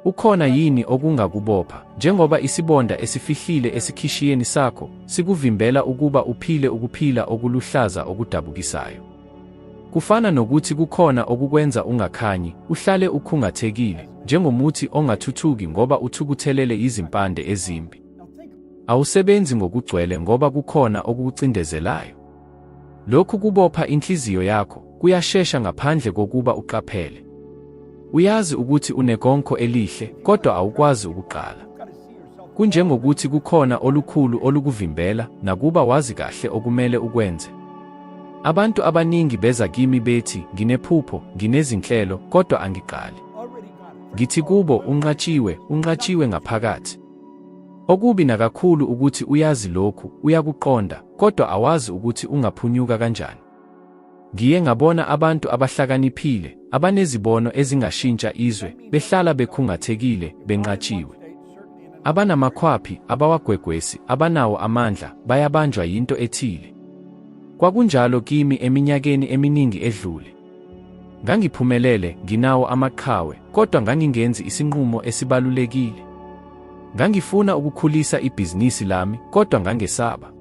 Ukhona yini okungakubopha, njengoba isibonda esifihlile esikhishiyeni sakho sikuvimbela ukuba uphile ukuphila okuluhlaza okudabukisayo? Kufana nokuthi kukhona okukwenza ungakhanyi, uhlale ukhungathekile, njengomuthi ongathuthuki ngoba uthukuthelele yizimpande ezimbi. Awusebenzi ngokugcwele ngoba kukhona okukucindezelayo. Lokhu kubopha inhliziyo yakho, kuyashesha ngaphandle kokuba uqaphele. Uyazi ukuthi unekonkho elihle, kodwa awukwazi ukuqala. Kunjengokuthi kukhona olukhulu olukuvimbela, nakuba wazi kahle okumele ukwenze. Abantu abaningi beza kimi bethi, Nginephupho, nginezinhlelo, kodwa angiqali. Ngithi kubo, Unqatshiwe, unqatshiwe ngaphakathi. Okubi nakakhulu ukuthi uyazi lokhu, uyakuqonda, kodwa awazi ukuthi ungaphunyuka kanjani. Ngiye ngabona abantu abahlakaniphile, abanezibono ezingashintsha izwe, behlala bekhungathekile, benqatshiwe. Abanamakhwaphi, abawagwegwesi, abanawo amandla, bayabanjwa yinto ethile. Kwakunjalo kimi eminyakeni eminingi edlule. Ngangiphumelele, nginawo amaqhawe, kodwa ngangingenzi isinqumo esibalulekile. Ngangifuna ukukhulisa ibhizinisi lami, kodwa ngangesaba.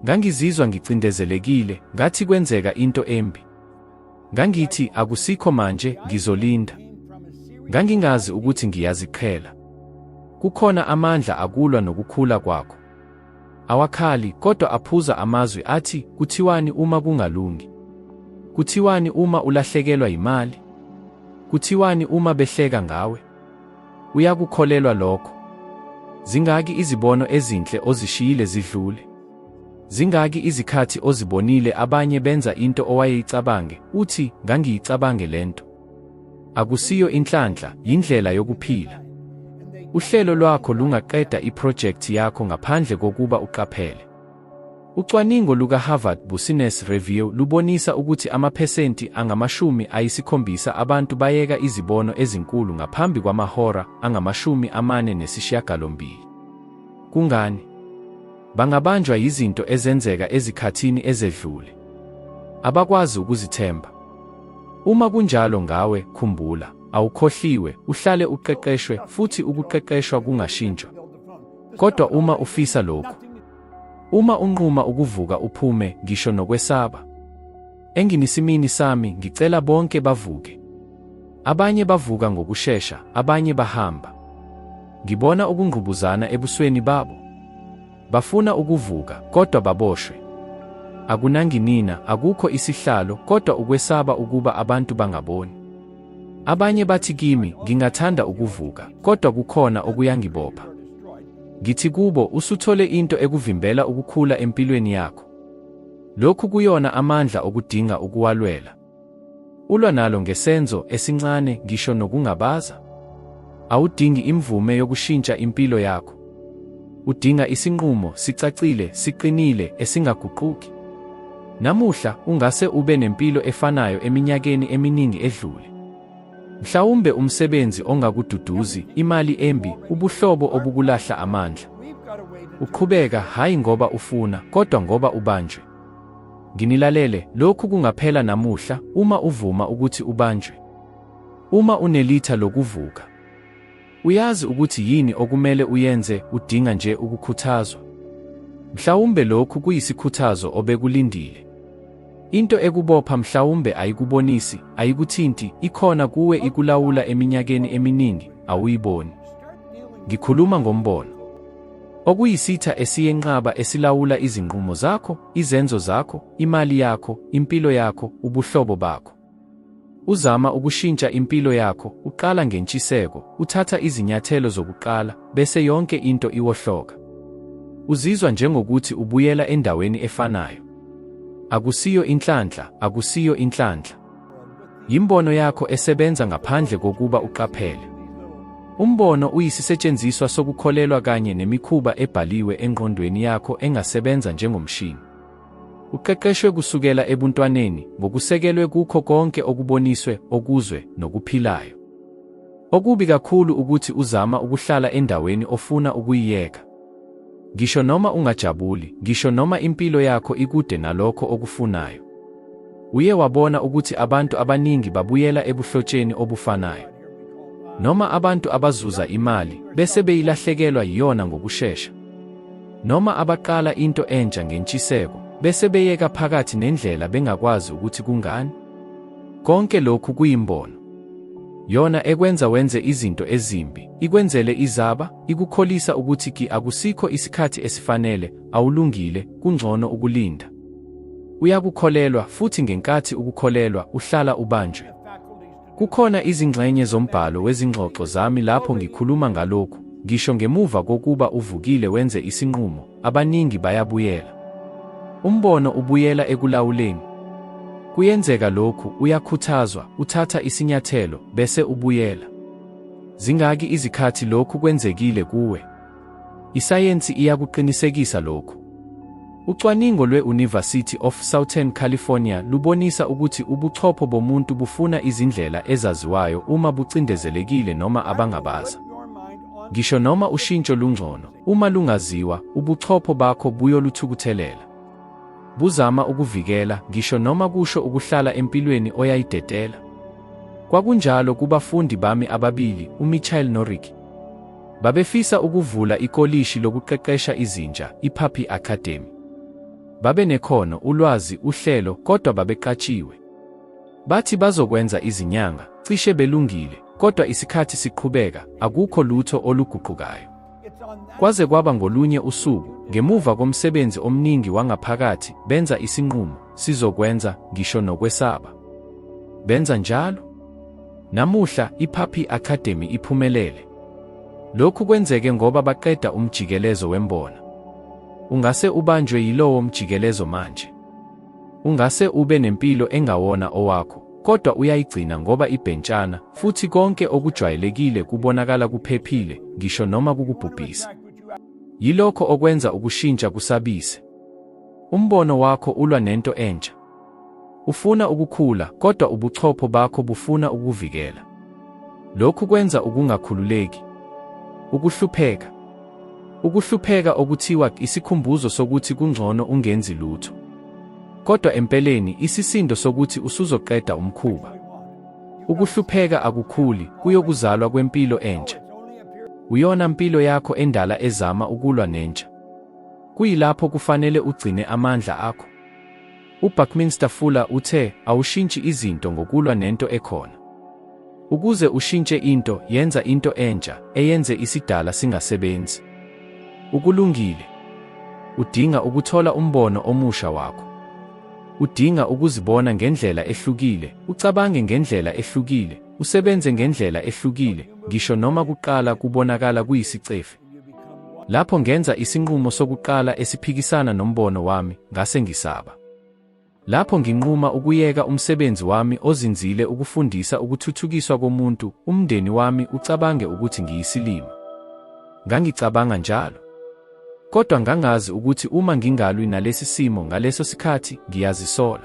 Ngangizizwa ngicindezelekile, ngathi kwenzeka into embi. Ngangithi akusikho manje, ngizolinda. Ngangingazi ukuthi ngiyaziqhela. Kukhona amandla akulwa nokukhula kwakho. Awakhali, kodwa aphuza amazwi athi, kuthiwani uma kungalungi? Kuthiwani uma ulahlekelwa yimali? Kuthiwani uma behleka ngawe? Uyakukholelwa lokho? Zingaki izibono ezinhle ozishiyile zidlule? Zingaki izikhathi ozibonile abanye benza into owayeyicabange, uthi, ngangiyicabange lento? Akusiyo inhlanhla, yindlela yokuphila. Uhlelo lwakho lungaqeda iphrojekthi yakho ngaphandle kokuba uqaphele. Ucwaningo luka-Harvard Business Review lubonisa ukuthi amaphesenti angama-70 abantu bayeka izibono ezinkulu ngaphambi kwamahora angama-48. Kungani? Bangabanjwa yizinto ezenzeka ezikhathini ezedlule. Abakwazi ukuzithemba. Uma kunjalo ngawe, khumbula, awukhohliwe, uhlale uqeqeshwe futhi ukuqeqeshwa kungashintshwa. Kodwa uma ufisa lokhu, uma unquma ukuvuka uphume, ngisho nokwesaba. Enginisimini sami ngicela bonke bavuke. Abanye bavuka ngokushesha, abanye bahamba. Ngibona ukungqubuzana ebusweni babo. Bafuna ukuvuka, kodwa baboshwe. Akunanginina, akukho isihlalo, kodwa ukwesaba ukuba abantu bangaboni. Abanye bathi kimi, ngingathanda ukuvuka, kodwa kukhona okuyangibopha. Ngithi kubo, usuthole into ekuvimbela ukukhula empilweni yakho. Lokhu kuyona amandla okudinga ukuwalwela. Ulwa nalo ngesenzo esincane ngisho nokungabaza. Awudingi imvume yokushintsha impilo yakho. Udinga isinqumo, sicacile, siqinile, esingaguquki. Namuhla, ungase ube nempilo efanayo eminyakeni eminingi edlule. Mhlawumbe umsebenzi ongakududuzi, imali embi, ubuhlobo obukulahla amandla. Uqhubeka, hhayi ngoba ufuna, kodwa ngoba ubanjwe. Nginilalele, lokhu kungaphela namuhla, uma uvuma ukuthi ubanjwe. Uma unelitha lokuvuka. Uyazi ukuthi yini okumele uyenze, udinga nje ukukhuthazwa. Mhlawumbe lokhu kuyisikhuthazo obekulindile. Into ekubopha mhlawumbe ayikubonisi, ayikuthinti, ikhona kuwe ikulawula eminyakeni eminingi, awuyiboni. Ngikhuluma ngombono. Okuyisitha esiyenqaba esilawula izinqumo zakho, izenzo zakho, imali yakho, impilo yakho, ubuhlobo bakho. Uzama ukushintsha impilo yakho, uqala ngentshiseko, uthatha izinyathelo zokuqala, bese yonke into iwohloka. Uzizwa njengokuthi ubuyela endaweni efanayo. Akusiyo inhlanhla, akusiyo inhlanhla. Yimbono yakho esebenza ngaphandle kokuba uqaphele. Umbono uyisisetshenziswa sokukholelwa kanye nemikhuba ebhaliwe engqondweni yakho engasebenza njengomshini. Uqeqeshwe kusukela ebuntwaneni ngokusekelwe kukho konke okuboniswe, okuzwe, nokuphilayo. Okubi kakhulu ukuthi uzama ukuhlala endaweni ofuna ukuyiyeka. Ngisho noma ungajabuli, ngisho noma impilo yakho ikude nalokho okufunayo. Uye wabona ukuthi abantu abaningi babuyela ebuhlotsheni obufanayo. Noma abantu abazuza imali bese beyilahlekelwa yiyona ngokushesha? Noma abaqala into entsha ngentshiseko bese beyeka phakathi nendlela bengakwazi ukuthi kungani? Konke lokhu kuyimbono. Yona ekwenza wenze izinto ezimbi, ikwenzele izaba, ikukholisa ukuthi ki akusikho isikhathi esifanele, awulungile, kungcono ukulinda. Uyakukholelwa, futhi ngenkathi ukukholelwa, uhlala ubanjwe. Kukhona izingxenye zombhalo wezingxoxo zami lapho ngikhuluma ngalokhu, ngisho ngemuva kokuba uvukile wenze isinqumo, abaningi bayabuyela. Umbono ubuyela ekulawuleni. Kuyenzeka lokhu, uyakhuthazwa, uthatha isinyathelo, bese ubuyela. Zingaki izikhathi lokhu kwenzekile kuwe? Isayensi iyakuqinisekisa lokhu. Ucwaningo lwe-University of Southern California lubonisa ukuthi ubuchopho bomuntu bufuna izindlela ezaziwayo uma bucindezelekile noma abangabaza. Ngisho noma ushintsho lungcono, uma lungaziwa, ubuchopho bakho buyoluthukuthelela. Buzama ukuvikela, ngisho noma kusho ukuhlala empilweni oyayidedela. Kwakunjalo kubafundi bami ababili, uMichael noRicky. Babefisa ukuvula ikolishi lokuqeqesha izinja, iPuppy Academy. Babenekhono, ulwazi, uhlelo, kodwa babeqatshiwe. Bathi bazokwenza izinyanga, cishe belungile, kodwa isikhathi siqhubeka, akukho lutho oluguqukayo. Kwaze kwaba ngolunye usuku, ngemuva komsebenzi omningi wangaphakathi, benza isinqumo, sizokwenza, ngisho nokwesaba. Benza njalo. Namuhla, iPuppy Academy iphumelele. Lokhu kwenzeke ngoba baqeda umjikelezo wembona. Ungase ubanjwe yilowo mjikelezo manje. Ungase ube nempilo engawona owakho, kodwa uyayigcina ngoba ibhentshana, futhi konke okujwayelekile kubonakala kuphephile, ngisho noma kukubhubhisa. Yilokho okwenza ukushintsha kusabise. Umbono wakho ulwa nento entsha. Ufuna ukukhula, kodwa ubuchopho bakho bufuna ukukuvikela. Lokhu kwenza ukungakhululeki. Ukuhlupheka. Ukuhlupheka okuthiwa isikhumbuzo sokuthi kungcono ungenzi lutho. Kodwa empeleni isisindo sokuthi usuzoqeda umkhuba. Ukuhlupheka akukhuli, kuyokuzalwa kwempilo entsha. Uyona mpilo yakho endala ezama ukulwa nentsha. Kuyilapho kufanele ugcine amandla akho. UBuckminster Fuller uthe, Awushintshi izinto ngokulwa nento ekhona. Ukuze ushintshe into, yenza into entsha, eyenze isidala singasebenzi. Ukulungile. Udinga ukuthola umbono omusha wakho. Udinga ukuzibona ngendlela ehlukile, ucabange ngendlela ehlukile, usebenze ngendlela ehlukile, ngisho noma kuqala kubonakala kuyisicefe. Lapho ngenza isinqumo sokuqala esiphikisana nombono wami, ngase ngisaba. Lapho nginquma ukuyeka umsebenzi wami ozinzile ukufundisa ukuthuthukiswa komuntu, umndeni wami ucabange ukuthi ngiyisilima. Ngangicabanga njalo. Kodwa ngangazi ukuthi uma ngingalwi nalesi simo ngaleso sikhathi, ngiyazisola.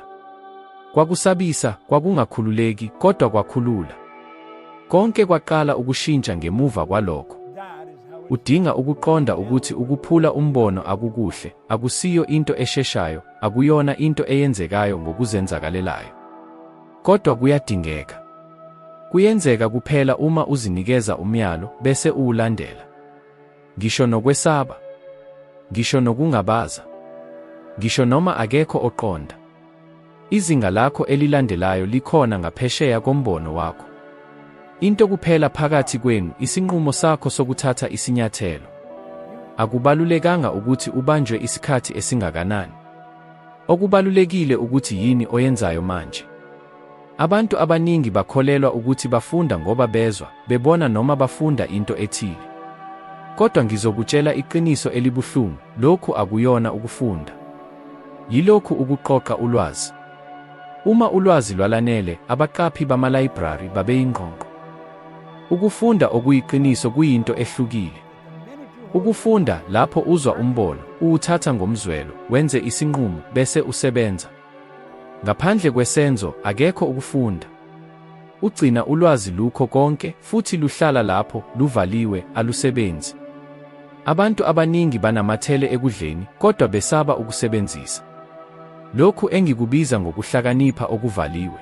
Kwakusabisa, kwakungakhululeki, kodwa kwakhulula. Konke kwaqala ukushintsha ngemuva kwalokho. Udinga ukuqonda ukuthi ukuphula umbono akukuhle, akusiyo into esheshayo, akuyona into eyenzekayo ngokuzenzakalelayo. Kodwa kuyadingeka. Kuyenzeka kuphela uma uzinikeza umyalo bese uwulandela. Ngisho nokwesaba. Ngisho nokungabaza. Ngisho noma akekho oqonda. Izinga lakho elilandelayo likhona ngaphesheya kombono wakho. Into kuphela phakathi kwenu isinqumo sakho sokuthatha isinyathelo. Akubalulekanga ukuthi ubanjwe isikhathi esingakanani. Okubalulekile ukuthi yini oyenzayo manje. Abantu abaningi bakholelwa ukuthi bafunda ngoba bezwa, bebona noma bafunda into ethile. Kodwa ngizokutshela iqiniso elibuhlungu, lokhu akuyona ukufunda. Yilokhu ukuqoqa ulwazi. Uma ulwazi lwalanele, abaqaphi bamalayibhrari babeyingqongqo. Ukufunda okuyiqiniso kuyinto ehlukile. Ukufunda, lapho uzwa umbono, uwuthatha ngomzwelo, wenze isinqumo, bese usebenza. Ngaphandle kwesenzo, akekho ukufunda. Ugcina ulwazi lukho konke, futhi luhlala lapho, luvaliwe, alusebenzi. Abantu abaningi banamathele ekudleni, kodwa besaba ukusebenzisa. Lokhu engikubiza ngokuhlakanipha okuvaliwe.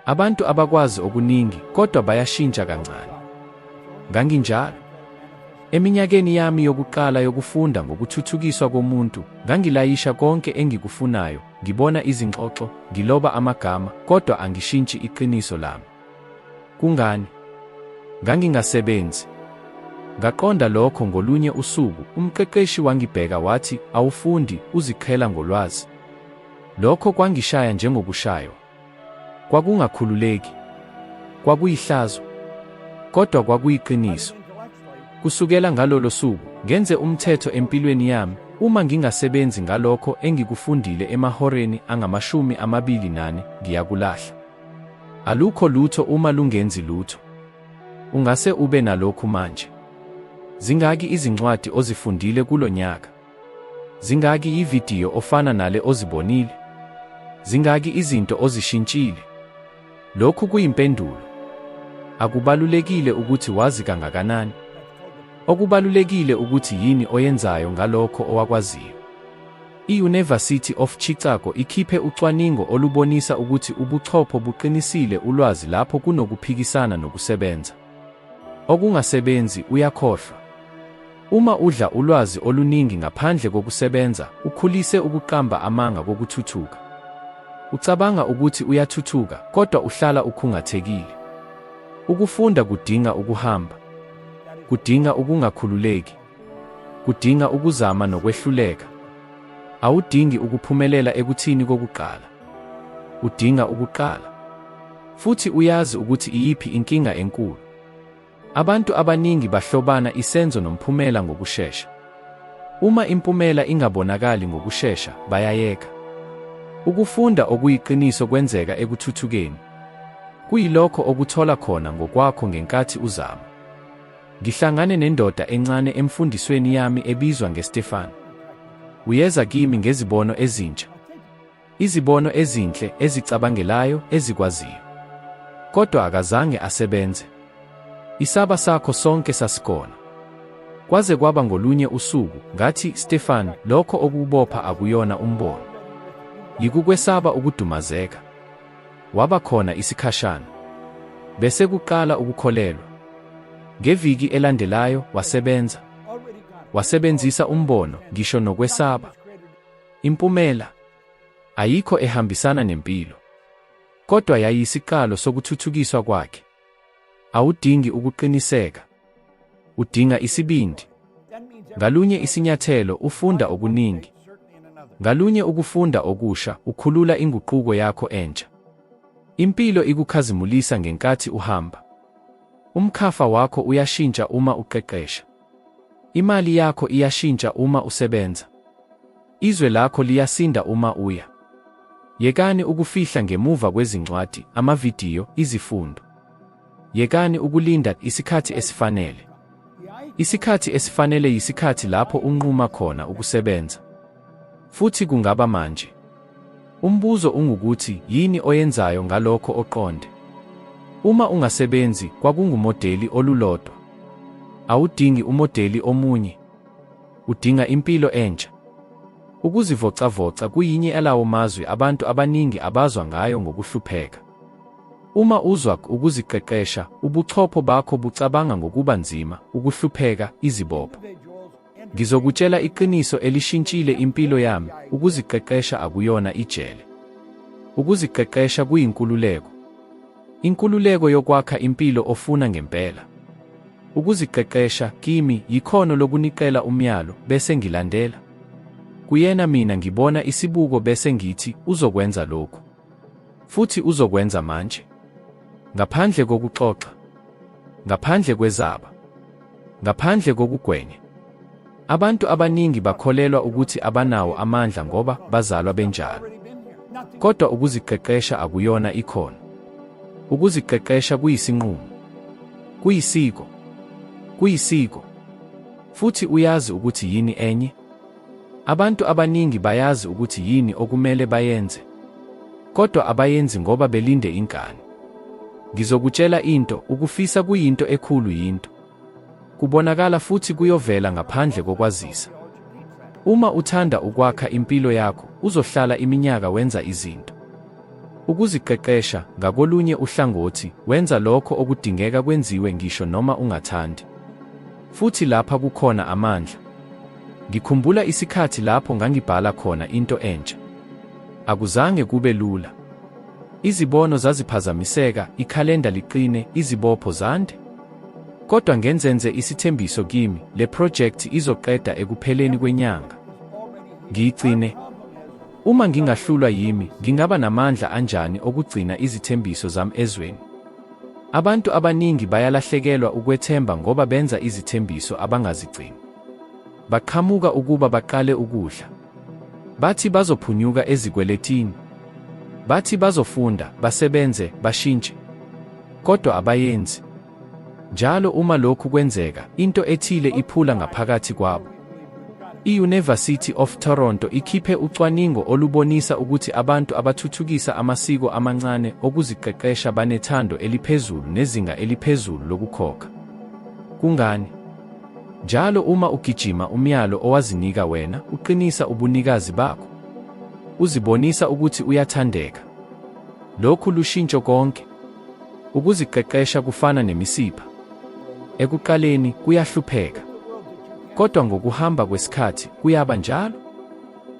Abantu abakwazi okuningi, kodwa bayashintsha kancane. Nganginjalo. Eminyakeni yami yokuqala yokufunda ngokuthuthukiswa komuntu, ngangilayisha konke engikufunayo, ngibona izingxoxo, ngiloba amagama, kodwa angishintshi iqiniso lami. Kungani? Ngangingasebenzi. Ngaqonda lokho ngolunye usuku, umqeqeshi wangibheka wathi, Awufundi, uziqhela ngolwazi. Lokho kwangishaya njengokushaywa. Kwakungakhululeki. Kwakuyihlazo. Kodwa kwakuyiqiniso. Kusukela ngalolo suku, ngenze umthetho empilweni yami, uma ngingasebenzi ngalokho engikufundile emahoreni angama-24, ngiyakulahla. Alukho lutho uma lungenzi lutho. Ungase ube nalokhu manje. Zingaki izincwadi ozifundile kulo nyaka? Zingaki yividiyo ofana nale ozibonile? Zingaki izinto ozishintshile? Lokhu kuyimpendulo. Akubalulekile ukuthi wazi kangakanani. Okubalulekile ukuthi yini oyenzayo ngalokho owakwaziyo. I-University of Chicago ikhiphe ucwaningo olubonisa ukuthi ubuchopho buqinisile ulwazi lapho kunokuphikisana nokusebenza. Okungasebenzi, uyakhohlwa. Uma udla ulwazi oluningi ngaphandle kokusebenza, ukhulise ukuqamba amanga kokuthuthuka. Ucabanga ukuthi uyathuthuka, kodwa uhlala ukhungathekile. Ukufunda kudinga ukuhamba. Kudinga ukungakhululeki. Kudinga ukuzama nokwehluleka. Awudingi ukuphumelela ekuthini kokuqala. Udinga ukuqala. Futhi uyazi ukuthi iyiphi inkinga enkulu. Abantu abaningi bahlobana isenzo nomphumela ngokushesha. Uma impumela ingabonakali ngokushesha, bayayeka. Ukufunda okuyiqiniso kwenzeka ekuthuthukeni. Kuyilokho okuthola khona ngokwakho ngenkathi uzama. Ngihlangane nendoda encane emfundisweni yami ebizwa ngeStefan. Uyeza kimi ngezibono ezintsha. Izibono ezinhle, ezicabangelayo, ezikwaziyo. Kodwa akazange asebenze. Isaba sakho sonke sasikona. Kwaze kwaba ngolunye usuku, ngathi, Stefan, lokho okukubopha akuyona umbono. Yikukwesaba ukudumazeka. Waba khona isikhashana. Bese kuqala ukukholelwa. Ngeviki elandelayo, wasebenza. Wasebenzisa umbono, ngisho nokwesaba. Impumela? Ayikho ehambisana nempilo. Kodwa yayiyisiqalo sokuthuthukiswa kwakhe. Awudingi ukuqiniseka. Udinga isibindi. Ngalunye isinyathelo ufunda okuningi. Ngalunye ukufunda okusha ukhulula inguquko yakho entsha. Impilo ikukhazimulisa ngenkathi uhamba. Umkhafa wakho uyashintsha uma uqeqesha. Imali yakho iyashintsha uma usebenza. Izwe lakho liyasinda uma uya. Yekani ukufihla ngemuva kwezincwadi, amavidiyo, izifundo. Yekani ukulinda isikhathi esifanele. Isikhathi esifanele yisikhathi lapho unquma khona ukusebenza. Futhi kungaba manje. Umbuzo ungukuthi yini oyenzayo ngalokho oqonde. Uma ungasebenzi, kwakungumodeli olulodwa. Awudingi umodeli omunye. Udinga impilo entsha. Ukuzivocavoca kuyinye yalawo mazwi abantu abaningi abazwa ngayo ngokuhlupheka. Uma uzwa ukuziqeqesha, ubuchopho bakho bucabanga ngokuba nzima, ukuhlupheka, izibopho. Ngizokutshela iqiniso elishintshile impilo yami, ukuziqeqesha akuyona ijele. Ukuziqeqesha kuyinkululeko. Inkululeko yokwakha impilo ofuna ngempela. Ukuziqeqesha, kimi, yikhono lokuniqela umyalo, bese ngilandela. Kuyena mina ngibona isibuko bese ngithi, uzokwenza lokhu. Futhi uzokwenza manje. Ngaphandle kokuxoxa. Ngaphandle kwezaba. Ngaphandle kokugwenya. Abantu abaningi bakholelwa ukuthi abanawo amandla ngoba bazalwa benjalo. Kodwa ukuziqeqesha akuyona ikhono. Ukuziqeqesha kuyisinqumo. Kuyisiko. Kuyisiko. Futhi uyazi ukuthi yini enye? Abantu abaningi bayazi ukuthi yini okumele bayenze. Kodwa abayenzi ngoba belinde inkani. Ngizokutshela into, ukufisa kuyinto ekhulu yinto. Kubonakala futhi kuyovela ngaphandle kokwazisa. Uma uthanda ukwakha impilo yakho, uzohlala iminyaka wenza izinto. Ukuziqeqesha, ngakolunye uhlangothi, wenza lokho okudingeka kwenziwe ngisho noma ungathandi. Futhi lapha kukhona amandla. Ngikhumbula isikhathi lapho ngangibhala khona into entsha. Akuzange kube lula. Izibono zaziphazamiseka, ikhalenda liqine, izibopho zande. Kodwa ngenzenze isithembiso kimi, le phrojekthi izoqeda ekupheleni kwenyanga. Ngiyigcine. Uma ngingahlulwa yimi, ngingaba namandla anjani okugcina izithembiso zami ezweni? Abantu abaningi bayalahlekelwa ukwethemba ngoba benza izithembiso abangazigcini. Baqhamuka ukuba baqale ukudla. Bathi bazophunyuka ezikweletini. Bathi bazofunda, basebenze, bashintshe. Kodwa abayenzi. Njalo uma lokhu kwenzeka, into ethile iphula ngaphakathi kwabo. I-University of Toronto ikhiphe ucwaningo olubonisa ukuthi abantu abathuthukisa amasiko amancane okuziqeqesha banethando eliphezulu nezinga eliphezulu lokukhokha. Kungani? Njalo uma ugijima umyalo owazinika wena, uqinisa ubunikazi bakho. Uzibonisa ukuthi uyathandeka. Lokhu lushintsho konke. Ukuziqeqesha kufana nemisipha. Ekuqaleni, kuyahlupheka. Kodwa ngokuhamba kwesikhathi, kuyaba njalo.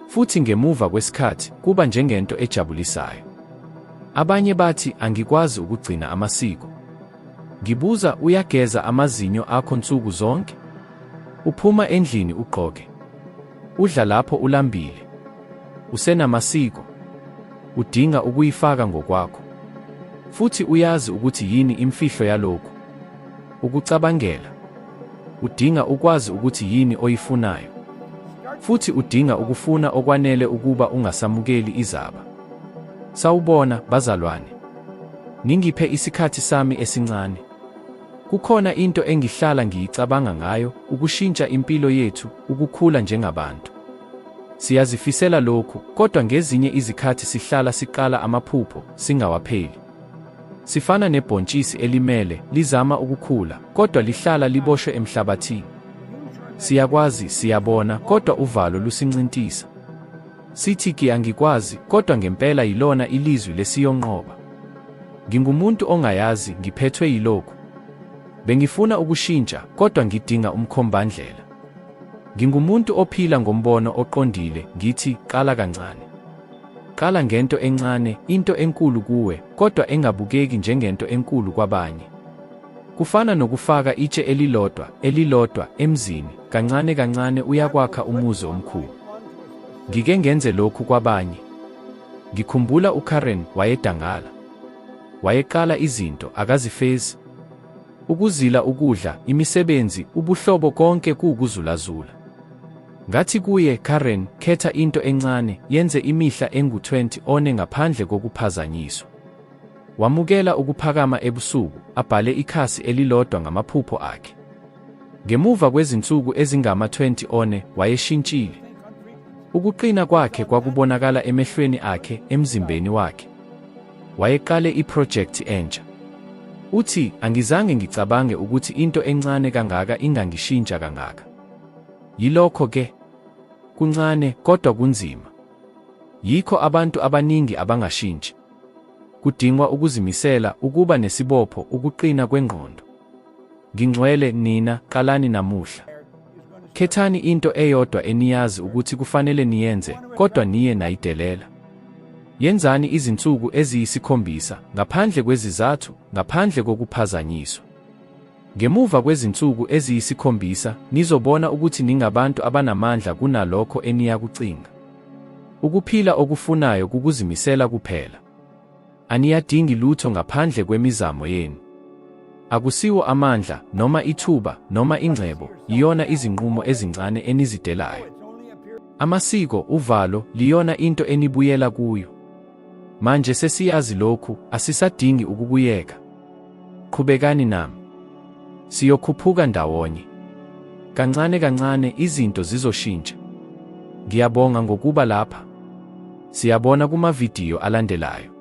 Futhi ngemuva kwesikhathi, kuba njengento ejabulisayo. Abanye bathi, Angikwazi ukugcina amasiko. Ngibuza, uyageza amazinyo akho nsuku zonke? Uphuma endlini ugqoke. Udla lapho ulambile. Usenamasiko. Udinga ukuyifaka ngokwakho. Futhi uyazi ukuthi yini imfihlo yalokhu? Ukucabangela. Udinga ukwazi ukuthi yini oyifunayo. Futhi udinga ukufuna okwanele ukuba ungasamukeli izaba. Sawubona, bazalwane. Ningiphe isikhathi sami esincane. Kukhona into engihlala ngiyicabanga ngayo, ukushintsha impilo yethu, ukukhula njengabantu. Siyazifisela lokhu, kodwa ngezinye izikhathi sihlala siqala amaphupho, singawapheli. Sifana nebhontshisi elimele, lizama ukukhula, kodwa lihlala liboshwe emhlabathini. Siyakwazi, siyabona, kodwa uvalo lusincintisa. Sithi ki angikwazi, kodwa ngempela yilona ilizwi lesiyonqoba. Ngingumuntu ongayazi, ngiphethwe yilokhu. Bengifuna ukushintsha, kodwa ngidinga umkhombandlela. Ngingumuntu ophila ngombono oqondile, ngithi qala kancane. Qala ngento encane, into enkulu kuwe, kodwa engabukeki njengento enkulu kwabanye. Kufana nokufaka itshe elilodwa, elilodwa, emzini, kancane kancane uyakwakha umuzi omkhulu. Ngike ngenze lokhu kwabanye. Ngikhumbula uKaren wayedangala. Wayeqala izinto, akazifezi. Ukuzila ukudla, imisebenzi, ubuhlobo konke kuwukuzulazula. Ngathi kuye, Karen, khetha into encane, yenze imihla engu-20 one ngaphandle kokuphazanyiswa. Wamukela ukuphakama ebusuku, abhale ikhasi elilodwa ngamaphupho akhe. Ngemuva kwezinsuku ezingama-20 one, wayeshintshile. Ukuqina kwakhe kwakubonakala emehlweni akhe, emzimbeni wakhe. Wayeqale iphrojekthi entsha. Uthi, Angizange ngicabange ukuthi into encane kangaka ingangishintsha kangaka. Yilokho ke. Kuncane, kodwa kunzima. Yikho abantu abaningi abangashintshi. Kudingwa ukuzimisela, ukuba nesibopho, ukuqina kwengqondo. Ngingcwele, nina, qalani namuhla. Khethani into eyodwa eniyazi ukuthi kufanele niyenze, kodwa niye nayidelela. Yenzani izinsuku eziyisikhombisa, ngaphandle kwezizathu, ngaphandle kokuphazanyiswa. Ngemuva kwezinsuku eziyisikhombisa, nizobona ukuthi ningabantu abanamandla kunalokho eniyakucinga. Ukuphila okufunayo kukuzimisela kuphela. Aniyadingi lutho ngaphandle kwemizamo yenu. Akusiwo amandla, noma ithuba, noma ingcebo, yiyona izinqumo ezincane enizidelayo. Amasiko, uvalo, liyona into enibuyela kuyo. Manje sesiyazi lokhu, asisadingi ukukuyeka. Qhubekani nami. Siyokhuphuka ndawonye. Kancane kancane izinto zizoshintsha. Ngiyabonga ngokuba lapha. Siyabona kumavidiyo alandelayo.